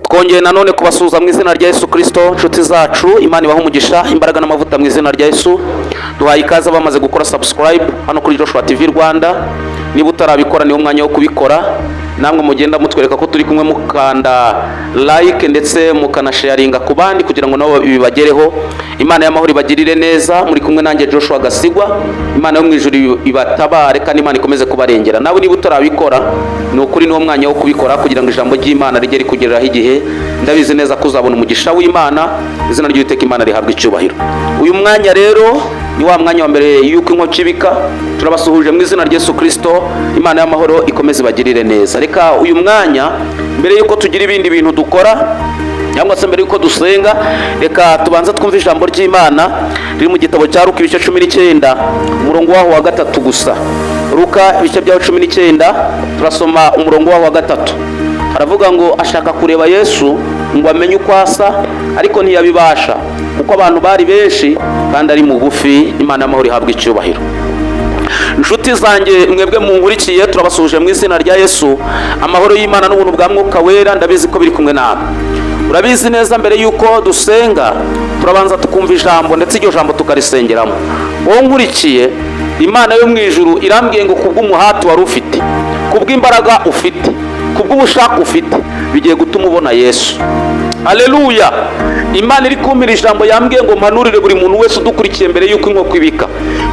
Twongeye nanone kubasuhuza mu izina rya Yesu Kirisito. Inshuti zacu, Imana ibaha umugisha, imbaraga n'amavuta mu izina rya Yesu. Duhaye ikaze bamaze gukora subscribe hano kuri Joshua TV Rwanda. Niba utarabikora, niwo mwanya wo kubikora. Namwe mugenda mutwereka ko turi kumwe, mukanda like ndetse mukanasharinga ku bandi kugira ngo nabo bibagereho. Imana y'amahoro ibagirire neza. Muri kumwe nanjye Joshua Gasigwa. Imana yo mu ijuru ibatabare kandi Imana ikomeze kubarengera. Nawe niba utarabikora, ni ukuri niwo mwanya wo kubikora kugira ngo ijambo ry'Imana rijye rikugereraho igihe. Ndabizi neza ko uzabona umugisha w'Imana. Izina ry'Uwiteka Imana rihabwa icyubahiro. Uyu mwanya rero ni wa mwanya wa mbere y'uko inkoko ibika. Turabasuhuje mu izina rya Yesu Kirisito. Imana y'amahoro ikomeze ibagirire neza. Reka uyu mwanya, mbere y'uko tugira ibindi bintu dukora cyangwa se mbere y'uko dusenga, reka tubanze twumve ijambo ry'Imana riri mu gitabo cya Luka, ibice 19, umurongo waho wa 3 gusa. Luka, ibice byaho 19, turasoma umurongo waho wa 3. Haravuga ngo: "Ashaka kureba Yesu ngo amenye uko asa, ariko ntiyabibasha kuko abantu bari benshi kandi ari mugufi." Imana y'amahoro ihabwa icyubahiro. Inshuti zanjye, mwebwe munkurikiye, turabasuhuje mu izina rya Yesu. Amahoro y'Imana n'ubuntu bwa Mwuka Wera, ndabizi ko biri kumwe namwe. Urabizi neza, mbere y'uko dusenga turabanza tukumva ijambo, ndetse iryo jambo tukarisengeramo. Wowe nkurikiye, Imana yo mu ijuru irambwiye ngo kubw'umuhati wari ufite, kubw'imbaraga ufite, kubw'ubushake ufite, bigiye gutuma ubona Yesu. Aleluya! Imana iri kumpira ijambo, yambwiye ngo mpanurire buri muntu wese udukurikiye mbere y'uko inkoko ibika: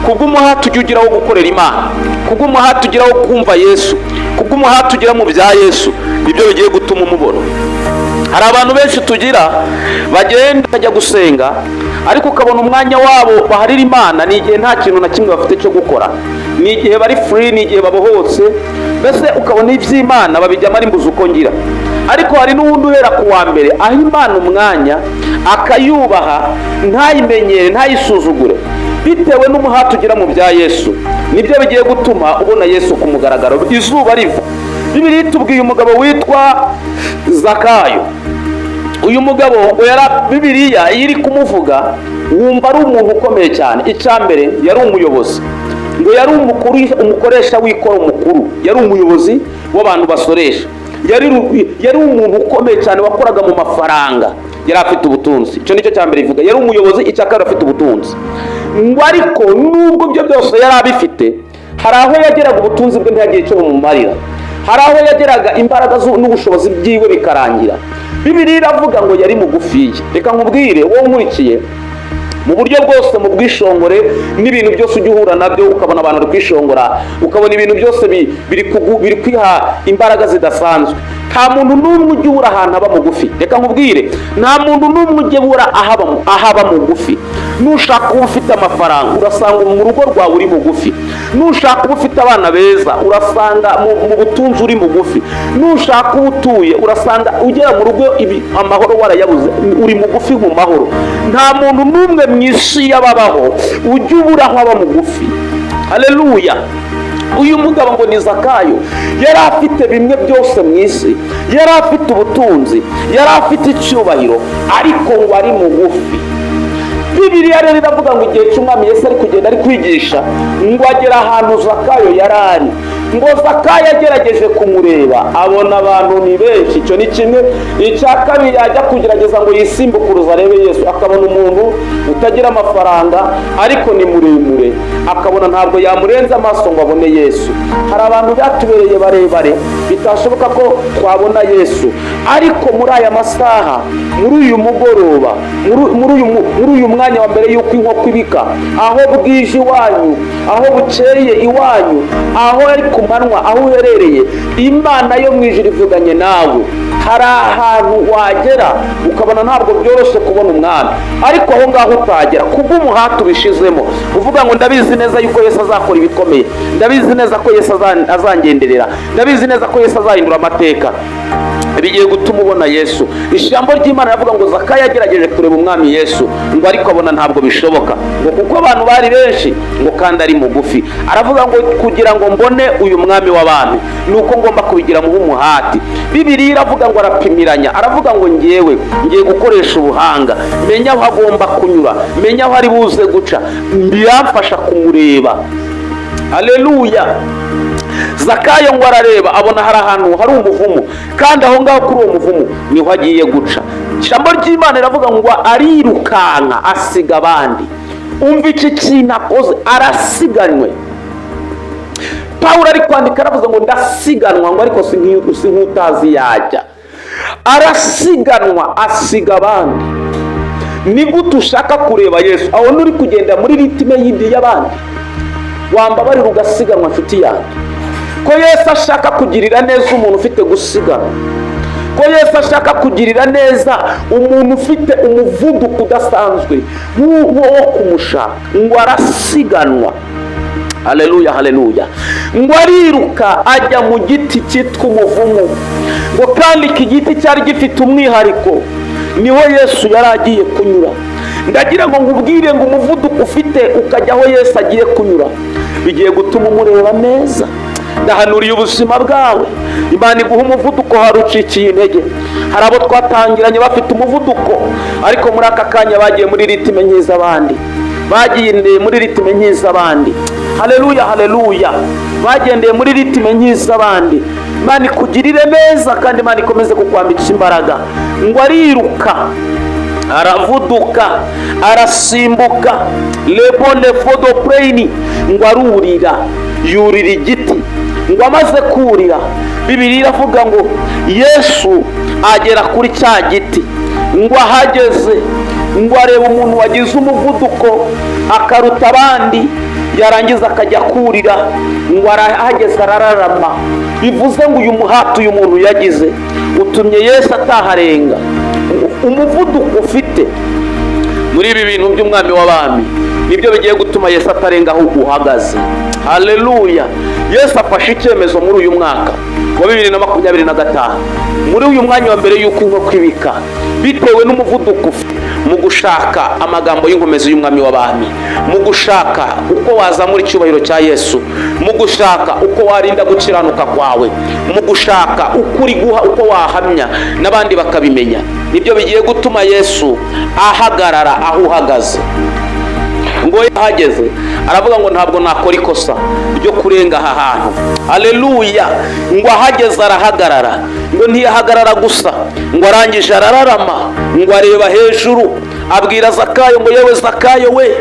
kubw'umuhati ujya ugira wo gukorera Imana, kubw'umuhati ugira wo kumva Yesu, kubw'umuhati ugira mu bya Yesu, nibyo bigiye gutuma umubona. Hari abantu benshi tugira bagenda bajya gusenga, ariko ukabona umwanya wabo baharira Imana ni igihe nta kintu na kimwe bafite cyo gukora, ni igihe bari free, ni igihe babohotse. Mbese ukabona iby'Imana babijyamo ari mbuze uko ngira. Ariko hari n'uwundi uhera ku wa mbere aho Imana umwanya, akayubaha, ntayimenyere, ntayisuzugure. Bitewe n'umuhati ugira mu bya Yesu, nibyo bigiye gutuma ubona Yesu ku mugaragaro izuba riva. Bibiliya itubwiye umugabo witwa Zakayo. Uyu mugabo ngo yari, Bibiliya iyo iri kumuvuga wumva ari umuntu ukomeye cyane. Icya mbere, yari umuyobozi, ngo yari umukuru, umukoresha w'ikoro mukuru, yari umuyobozi w'abantu basoresha, yari umuntu ukomeye cyane wakoraga mu mafaranga, yari afite ubutunzi. Icyo nicyo cya mbere ivuga, yari umuyobozi. Icya kabiri, afite ubutunzi. Ngo ariko nubwo ibyo byose yari abifite, hari aho yageraga ubutunzi bwe ntihagire icyo bumumarira, hari aho yageraga imbaraga n'ubushobozi byiwe bikarangira. Bibiliya iravuga ngo yari mugufiya. Reka nkubwire wowe nkurikiye, mu buryo bwose, mu bwishongore n'ibintu byose ujya uhura nabyo, ukabona abantu bari kwishongora, ukabona ibintu byose biri kwiha imbaraga zidasanzwe, nta muntu n'umwe ujya ubura ahantu aba mugufi. Reka nkubwire, nta muntu n'umwe ujya ubura aho aba mugufi. Nushaka kuba ufite amafaranga, urasanga mu rugo rwawe uri mugufi. Nushaka kuba ufite abana beza, urasanga mu butunzi uri mugufi. Nushaka uba utuye, urasanga ugera mu rugo amahoro warayabuze, uri mugufi mu mahoro. Nta muntu n'umwe mu isi y'ababaho ujya ubura aho aba mugufi. Haleluya! Uyu mugabo ngo ni Zakayo, yari afite bimwe byose mu isi, yari afite ubutunzi, yari afite icyubahiro, ariko ngo ari mugufi. Bibiliya rero iravuga ngo igihe cy'Umwami Yesu ari kugenda ari kwigisha, ngo agera ahantu Zakayo yari ari. Ngo Zakayo agerageje kumureba, abona abantu ni benshi. Icyo ni kimwe. Icya kabiri, yajya kugerageza ngo yisimbukuruze arebe Yesu, akabona umuntu utagira amafaranga ariko ni muremure, akabona ntabwo yamurenza amaso ngo abone Yesu. Hari abantu batubereye barebare bitashoboka ko twabona Yesu, ariko muri aya masaha, muri uyu mugoroba, muri uyu mwanya wa mbere y'uko inkoko ibika, aho bwije iwanyu, aho bukeye iwanyu, aho ari ku manywa aho uherereye, Imana yo mu ijuru ivuganye nawe. Hari ahantu wagera ukabona ntabwo byoroshye kubona Umwami, ariko aho ngaho utagera, kubw'umuhati ubishizemo, uvuga ngo ndabizi neza yuko Yesu azakora ibikomeye, ndabizi neza ko Yesu azangenderera, ndabizi neza ko Yesu azahindura amateka, bigiye gutuma ubona Yesu. Ijambo ry'Imana rivuga ngo Zakayo yagerageje kureba Umwami Yesu, ngo ariko abona ntabwo bishoboka, ngo kuko abantu bari benshi, ngo kandi ari mugufi. Aravuga ngo kugira ngo mbone uyu Mwami w'abantu ni uko ngomba kubigira mu umuhati. Bibiliya iravuga ngo arapimiranya, aravuga ngo ngewe ngiye gukoresha ubuhanga, menye aho agomba kunyura, menye aho ari buze guca, biramfasha kumureba. Aleluya! Zakayo ngo arareba, abona hari ahantu hari umuvumu, kandi aho ngaho kuri uwo muvumu niho agiye guca. Ijambo ry'Imana riravuga ngo arirukanka asiga abandi. Umva iki kintu akoze, arasiganywe. Pawulo ari kwandika aravuze ngo ndasiganwa, ngo ariko si nk'utazi yajya. Arasiganwa asiga abandi. Ni gute ushaka kureba Yesu aho uri kugenda muri rythme yindi y'abandi? Wambabarira ugasiganwa, nshuti yanjye, ko Yesu ashaka kugirira neza umuntu ufite gusiganwa, ko Yesu ashaka kugirira neza umuntu ufite umuvuduko udasanzwe wo kumushaka. Ngo arasiganwa. Haleluya, haleluya. Ngo ariruka ajya mu giti cyitwa umuvumu, ngo kandi iki giti cyari gifite umwihariko, niho Yesu yari agiye kunyura. Ndagira ngo nkubwire ngo umuvuduko ufite ukajya aho Yesu agiye kunyura bigiye gutuma umureba neza. Ndahanuriye ubuzima bwawe, Imana iguha umuvuduko. Hari ucikiye intege, hari abo twatangiranye bafite umuvuduko, ariko muri aka kanya bagiye muri rythme nk'iz'abandi, bagendeye muri rythme nk'iz'abandi. Haleluya, haleluya. Bagendeye muri rythme nk'iz'abandi. Imana ikugirire neza kandi Imana ikomeze kukwambika imbaraga. Ngo ariruka, aravuduka, arasimbuka lebone fodo pureyini, ngo arurira, yurira igiti. Ngo amaze kurira, Bibiliya iravuga ngo Yesu agera kuri cya giti. Ngo ahageze, ngo areba umuntu wagize umuvuduko akaruta abandi, yarangiza akajya kurira. Ngo arahageze arararama. Bivuze ngo uyu muhati uyu muntu yagize utumye Yesu ataharenga. Umuvuduko ufite muri ibi bintu by'Umwami w'Abami nibyo bigiye gutuma Yesu atarenga aho uhagaze. Haleluya. Yesu afashe icyemezo muri uyu mwaka wa 2025, muri uyu mwanya wa mbere y'uko inkoko ibika, bitewe n'umuvuduko ufite mu gushaka amagambo y'inkomezi y'Umwami w'Abami, mu gushaka uko wazamura icyubahiro cya Yesu, mu gushaka uko warinda gukiranuka kwawe, mu gushaka uko uri guha, uko wahamya n'abandi bakabimenya, nibyo bigiye gutuma Yesu ahagarara aho uhagaze. Ngo yahageze aravuga ngo ntabwo nakora ikosa ryo kurenga aha hantu. Haleluya. Ngo ahageze arahagarara. Ngo ntiyahagarara gusa, ngo arangije arararama, ngo areba hejuru, abwira Zakayo ngo yewe Zakayo we,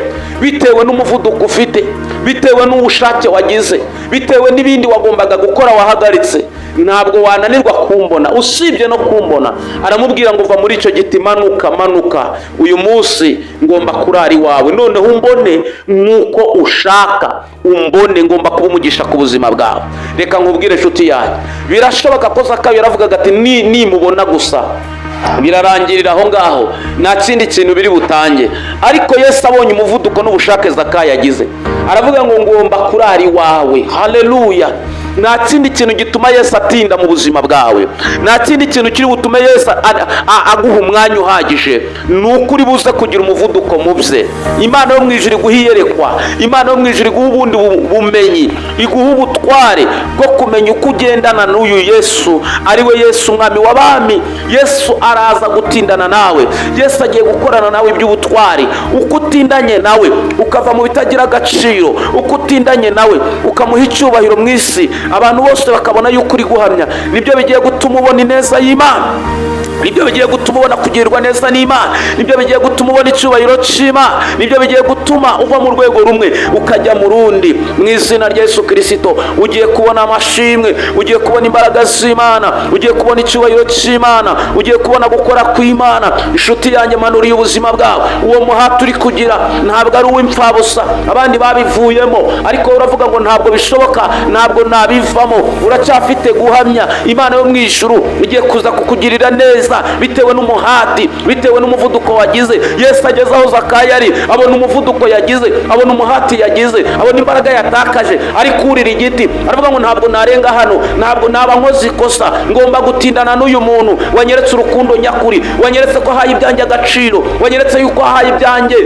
bitewe n'umuvuduko ufite, bitewe n'ubushake wagize, bitewe n'ibindi wagombaga gukora wahagaritse, ntabwo wananirwa kumbona. Usibye no kumbona, aramubwira ngo uva muri icyo giti, manuka, manuka, uyu munsi ngomba kurara iwawe, noneho umbone nk'uko ushaka umbone, ngomba kuba umugisha ku buzima bwawe. Reka nkubwire, inshuti yanjye, birashoboka ko Zakayo yaravugaga ati nimubona gusa birarangirira aho ngaho, nta kindi kintu biri butange. Ariko Yesu abonye umuvuduko n'ubushake Zakayo yagize, aravuga ngo ngomba kurara iwawe. Haleluya. Nta kindi kintu gituma Yesu atinda mu buzima bwawe, nta kindi kintu kiri butume Yesu aguha umwanya uhagije, ni uko uri buze kugira umuvuduko mu bye. Imana yo mu ijuru iguha iyerekwa, Imana yo mu ijuru iguha ubundi bumenyi, iguha ubutware bwo kumenya uko ugendana n'uyu Yesu, ari we Yesu Umwami w'Abami. Yesu araza gutindana nawe, Yesu agiye gukorana nawe iby'ubutwari. Uko utindanye nawe ukava mu bitagira agaciro, uko utindanye nawe ukamuha icyubahiro mu isi, abantu bose bakabona yuko uri guhamya, nibyo bigiye gutuma ubona ineza y'Imana, nibyo bigiye gutuma ubona kugirirwa neza n'Imana, nibyo bigiye gutuma ubona icyubahiro cy'Imana, nibyo bigiye gutuma uva mu rwego rumwe ukajya mu rundi. Mu izina rya Yesu Kirisito, ugiye kubona amashimwe, ugiye kubona imbaraga z'Imana, ugiye kubona icyubahiro cy'Imana, ugiye kubona gukora kw'Imana. Inshuti yanjye, manuriye ubuzima bwawe. Uwo muhati uri kugira ntabwo ari uw'imfabusa. Abandi babivuyemo, ariko wowe uravuga ngo ntabwo bishoboka, ntabwo nabivamo. Uracyafite guhamya. Imana yo mu ijuru igiye kuza kukugirira neza bitewe n'umuhati, bitewe n'umuvuduko wagize. Yesu ageze aho Zakayo ari, abona umuvuduko yagize, abona umuhati yagize, abona imbaraga yatakaje ari kurira igiti, aravuga ngo ntabwo narenga hano, ntabwo naba nkoze ikosa, ngomba gutindana n'uyu muntu wanyeretse urukundo nyakuri, wanyeretse ko ahaye ibyanjye agaciro, wanyeretse yuko ahaye ibyanjye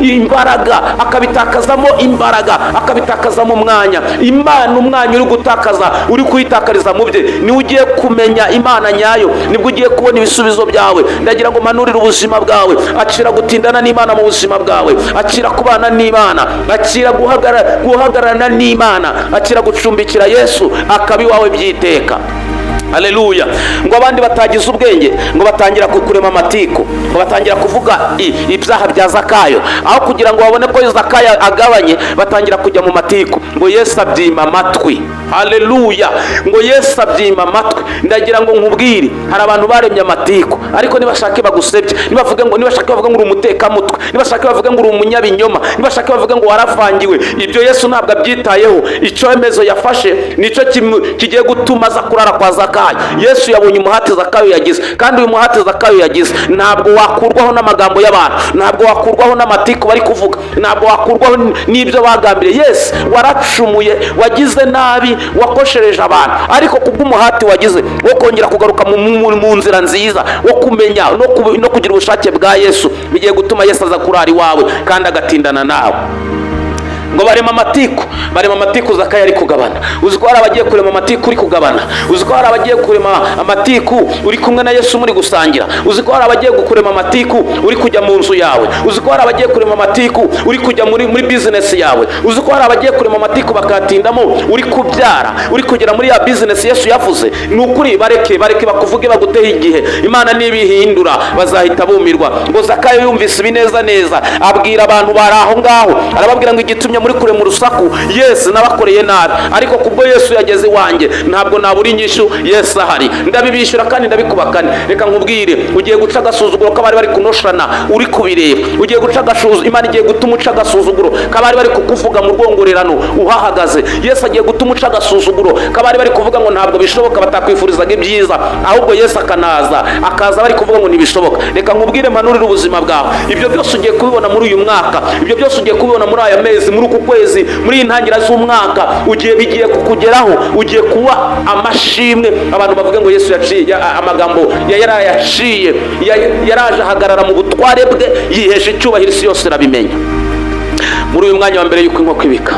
imbaraga, akabitakazamo imbaraga, akabitakazamo umwanya. Imana, umwanya uri gutakaza uri kuyitakariza mu bye, niwe ugiye kumenya Imana nyayo, nibwo ugiye kubona. kubona ibisubizo byawe. Ndagira ngo manurire ubuzima bwawe. Akira gutindana n'Imana mu buzima bwawe, akira kubana n'Imana, akira guhagararana n'Imana, akira gucumbikira Yesu akaba iwawe byiteka. Haleluya! Ngo abandi batagize ubwenge ngo batangira kurema amatiku, ngo batangira kuvuga ibyaha bya Zakayo. Aho kugira ngo babone ko Zakayo agabanye, batangira kujya mu matiku. Ngo Yesu abyima amatwi. Haleluya! Ngo Yesu abyima amatwi. Ndagira ngo nkubwire, hari abantu baremye amatiku, ariko nibashake bagusebye, nibavuge ngo, nibashake bavuge ngo uri umutekamutwe, nibashake bavuge ngo uri umunyabinyoma, nibashake bavuge ngo waravangiwe, ibyo Yesu ntabwo abyitayeho. Icyemezo yafashe nicyo kigiye gutuma aza kurara kwa Zakayo. Yesu yabonye umuhati Zakayo yagize, kandi uyu muhati Zakayo yagize ntabwo wakurwaho n'amagambo y'abantu, ntabwo wakurwaho n'amatiku bari kuvuga, ntabwo wakurwaho n'ibyo bagambiriye. Yesu, waracumuye, wagize nabi, wakoshereje abantu, ariko kubw'umuhati wagize wo kongera kugaruka mu nzira nziza, wo kumenya no kugira ubushake bwa Yesu, bigiye gutuma Yesu aza kurara iwawe kandi agatindana nawe. Ngo barema amatiku, barema amatiku Zakayo ari kugabana. Uzi ko hari abagiye kurema amatiku uri kugabana? Uzi ko hari abagiye kurema amatiku uri kumwe na Yesu muri gusangira? Uzi ko hari abagiye kurema amatiku uri kujya mu nzu yawe? Uzi ko hari abagiye kurema amatiku uri kujya muri bizinesi yawe? Uzi ko hari abagiye kurema amatiku bakatindamo uri kubyara, uri kugera muri ya bizinesi Yesu yavuze? Ni ukuri, bareke, bareke bakuvuge, bagutehe igihe. Imana nibihindura bazahita bumirwa. Ngo Zakayo yumvise ibineza neza, abwira abantu bari aho ngaho, arababwira ngo: "Igitumye muri kure mu rusaku, Yesu nabakoreye nabi, ariko kubwo Yesu yageze iwanjye ntabwo nabura inyishu. Yesu ahari, ndabibishyura kandi ndabikuba kane." Reka nkubwire, ugiye guca agasuzuguro k'abari bari kunoshana uri kubireba. Ugiye guca agasuzuguro, Imana igiye gutuma uca agasuzuguro k'abari bari kukuvuga mu rwongorerano uhahagaze. Yesu agiye gutuma uca agasuzuguro k'abari bari kuvuga ngo ntabwo bishoboka, batakwifurizaga ibyiza, ahubwo Yesu akanaza, akaza bari kuvuga ngo ntibishoboka. Reka nkubwire, mpanurire ubuzima bwawe, ibyo byose ugiye kubibona muri uyu mwaka, ibyo byose ugiye kubibona muri aya mezi, muri uku kwezi, muri iyi ntangira z'umwaka. Ugiye, bigiye kukugeraho. Ugiye kuba amashimwe, abantu bavuga ngo Yesu yaciye amagambo yarayaciye, yaraje ahagarara mu butware bwe, yihesha icyubahiro, isi yose irabimenya. Muri uyu mwanya wa mbere y'uko inkoko ibika,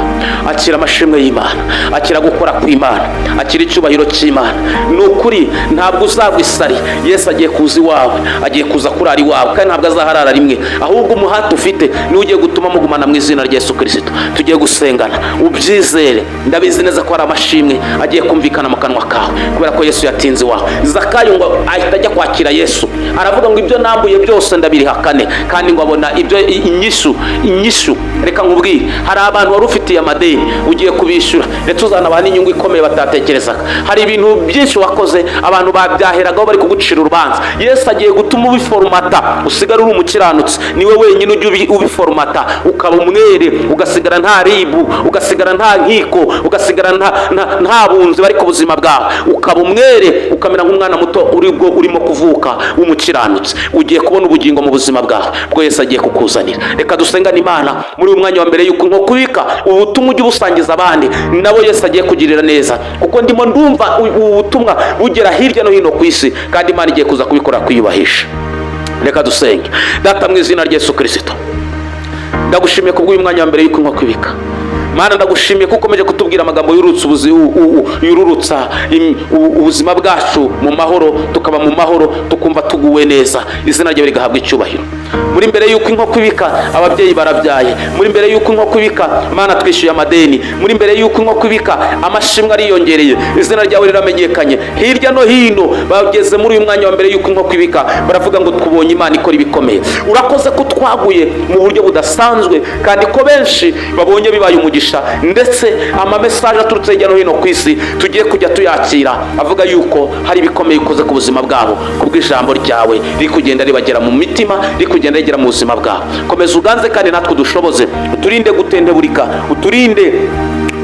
akira amashimwe y'Imana, akira gukora kw'Imana, akira icyubahiro cy'Imana. Ni ukuri, ntabwo uzagwa isari. Yesu agiye kuza iwawe, agiye kuza kurara iwawe, kandi ntabwo azaharara rimwe, ahubwo umuhati ufite niwe ugiye gutuma mugumana mu izina rya Yesu Kirisito. Tugiye gusengana, ubyizere. Ndabizi neza ko hari amashimwe agiye kumvikana mu kanwa kawe kubera ko Yesu yatinze iwawe. Zakayo ngo ahita ajya kwakira Yesu, aravuga ngo: "Ibyo nambuye byose ndabiriha kane." Kandi ngo abona ibyo inyishu, inyishu. Reka nkubwire, hari abantu wari ufitiye amadeni, ugiye kubishyura, ndetse uzanabaha n'inyungu ikomeye batatekerezaga. Hari ibintu byinshi wakoze abantu babyaheragaho bari kugucira urubanza. Yesu agiye gutuma ubiforomata, usigare uri umukiranutsi. Niwe wenyine ujya ubiforomata, ukaba umwere, ugasigara nta ribu, ugasigara nta nkiko, ugasigara nta bunzi bari ku buzima bwawe, ukaba umwere, ukamera nk'umwana muto uri bwo urimo kuvuka w'umukiranutsi. Ugiye kubona ubugingo mu buzima bwawe bwo Yesu agiye kukuzanira. Reka dusengane Imana muri uyu mwanya wa mbere y'uko inkoko ibika. Ubutumwa ujye ubusangiza abandi, nabo Yesu agiye kugirira neza, kuko ndimo ndumva ubu butumwa bugera hirya no hino ku isi, kandi Imana igiye kuza kubikora kwiyubahisha. Reka dusenge. Data, mu izina rya Yesu Kirisito, ndagushimiye kubw'uyu mwanya wa mbere y'uko inkoko ibika. Mana, ndagushimiye ko ukomeje kutubwira amagambo yurutsa yururutsa ubuzima bwacu mu mahoro, tukaba mu mahoro, tukumva tuguwe neza. Izina ryawe rigahabwa icyubahiro. Muri mbere y'uko inkoko ibika, ababyeyi barabyaye. Muri mbere y'uko inkoko ibika, Mana, twishyuye amadeni. Muri mbere y'uko inkoko ibika, amashimwe ariyongereye, izina ryawe riramenyekanye hirya no hino. Bageze muri uyu mwanya wa mbere y'uko inkoko ibika, baravuga ngo: "Twubonye Imana ikora ibikomeye." Urakoze ko twaguye mu buryo budasanzwe, kandi ko benshi babonye bibaye umugisha, ndetse amamesaje aturutse hirya no hino ku isi tugiye kujya tuyakira avuga yuko hari ibikomeye ukoze ku buzima bwabo, kubw'ijambo ryawe riri kugenda ribagera mu mitima, riri kugenda rigera mu buzima bwabo. Komeza uganze, kandi natwe udushoboze, uturinde gutenteburika, uturinde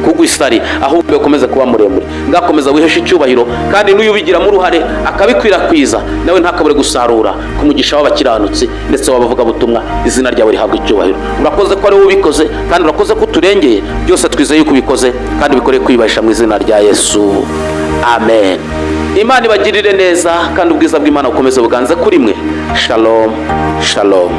kugwa isari, ahubwo ukomeze kuba muremure. Ngakomeza wiheshe icyubahiro, kandi n'uyu ubigiramo uruhare akabikwirakwiza nawe ntakabure gusarura ku mugisha w'abakiranutsi ndetse w'abavugabutumwa. Izina ryawe rihabwa icyubahiro. Urakoze ko ari wowe ubikoze, kandi urakoze ko uturengeye. Byose twizeye yuko ubikoze kandi bikoreye kwiyubahisha, mu izina rya Yesu, amen. Imana ibagirire neza, kandi ubwiza bw'Imana bukomeze buganze kuri mwe. Shalom, shalom.